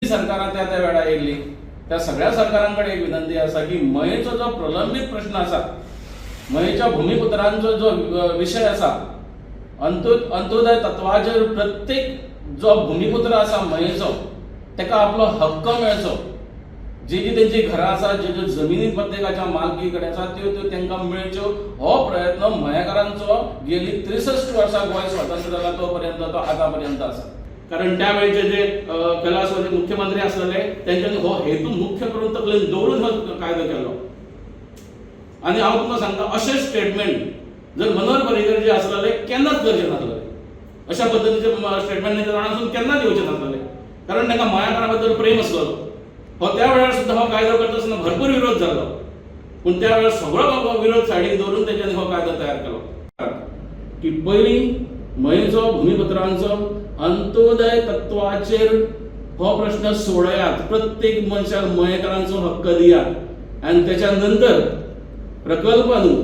सरकारां त्या त्या वेळार येयल्ली त्या सगळ्या सरकारां कडेन एक विनंती आसा की मयेचो जो प्रलंबीत प्रश्न आसा, मयेच्या भुमिपुत्रांचो जो विशय आसा, अंत्योदय तत्वाचेर प्रत्येक जो भुमिपुत्र आसा मयेचो ताका आपलो हक्क मेळचो. जी जी तेंची घरां आसा, ज्यो ज्यो जमिनी प्रत्येकाच्या मालकी कडेन आसा त्यो त्यो तांकां मेळच्यो, हो प्रयत्न मयेकारांचो गेली 63 वर्सां गोंय स्वतंत्र जाला तो पर्यंत तो आतां पर्यंत आसा. कारण त्या वेळचे जे कैलासवासी मुख्यमंत्री आसलेले तेंच्यांनी हो हेतू मुख्य करून तकलेन दवरून हो कायदो केलो. आनी हांव तुमकां सांगता, अशें स्टेटमेंट जर मनोहर पर्रीकर जे आसलेले केन्नाच करचे नासलेले. अशा पद्दतीचे स्टेटमेंट तेंच्या तोंडासून केन्नाच येवचें नासलेले, कारण तांकां मयाकारा बद्दल प्रेम आसलेलो. हो त्या वेळार सुद्दां हो कायदो करता आसतना भरपूर विरोध जालो, पूण त्या वेळार सगळो विरोध सायडीक दवरून तेंच्यांनी हो कायदो तयार केलो की पयलीं मयेचो भुमिपुत्रांचो अंत्योदय तत्वाचेर हो प्रश्न सोडयात, प्रत्येक मनशाक मयेकारांचो हक्क दियात आनी त्याच्या नंतर प्रकल्प न्हू,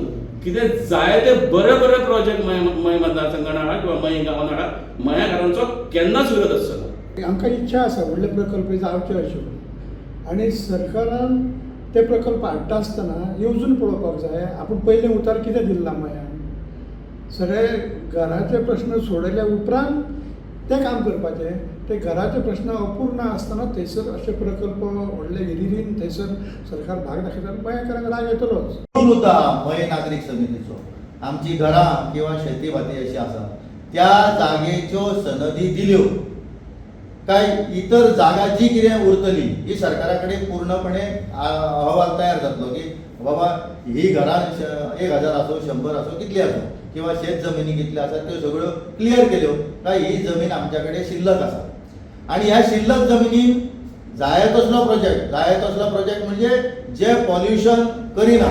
कितें जाय ते बरे बरे प्रोजेक्ट मये मये मतदारसंघान हाडा किंवा मये गांवान हाडा, मयेकारांचो केन्नाच विरोध आसचो ना. आमकां इच्छा आसा व्हडले प्रकल्प जावचे अशे म्हणून, आनी सरकारान ते प्रकल्प हाडटा आसतना येवजून पळोवपाक जाय. आपूण पयलें उतर कितें दिल्लां मयान, सगळे घराचे प्रश्न सोडयल्या उपरांत तें काम करपाचें. ते घराचे प्रश्न अपूर्ण आसतना थंयसर अशे प्रकल्प व्हडले हिरिरीन थंयसर सरकार भाग दाखयता, मयेकारांक राग येतलोच. मुद्दो आहा मये नागरीक समितीचो, आमची घरां किंवा शेती भाती अशी आसा त्या जागेच्यो सनदी दिल्यो काय इतर जागा जी कितें उरतली ही सरकारा कडेन पूर्णपणे अहवाल तयार जातलो की बाबा ही घरां 1000 आसूं, 100 आसूं, कितली आसूं किंवा शेत जमिनी कितल्यो आसा त्यो सगळ्यो क्लियर केल्यो काय ही जमीन आमच्या कडेन शिल्लक आसा आनी ह्या शिल्लक जमिनीन जाय तसलो प्रोजेक्ट, जाय तसलो प्रोजेक्ट म्हणजे जे पॉल्युशन करिना.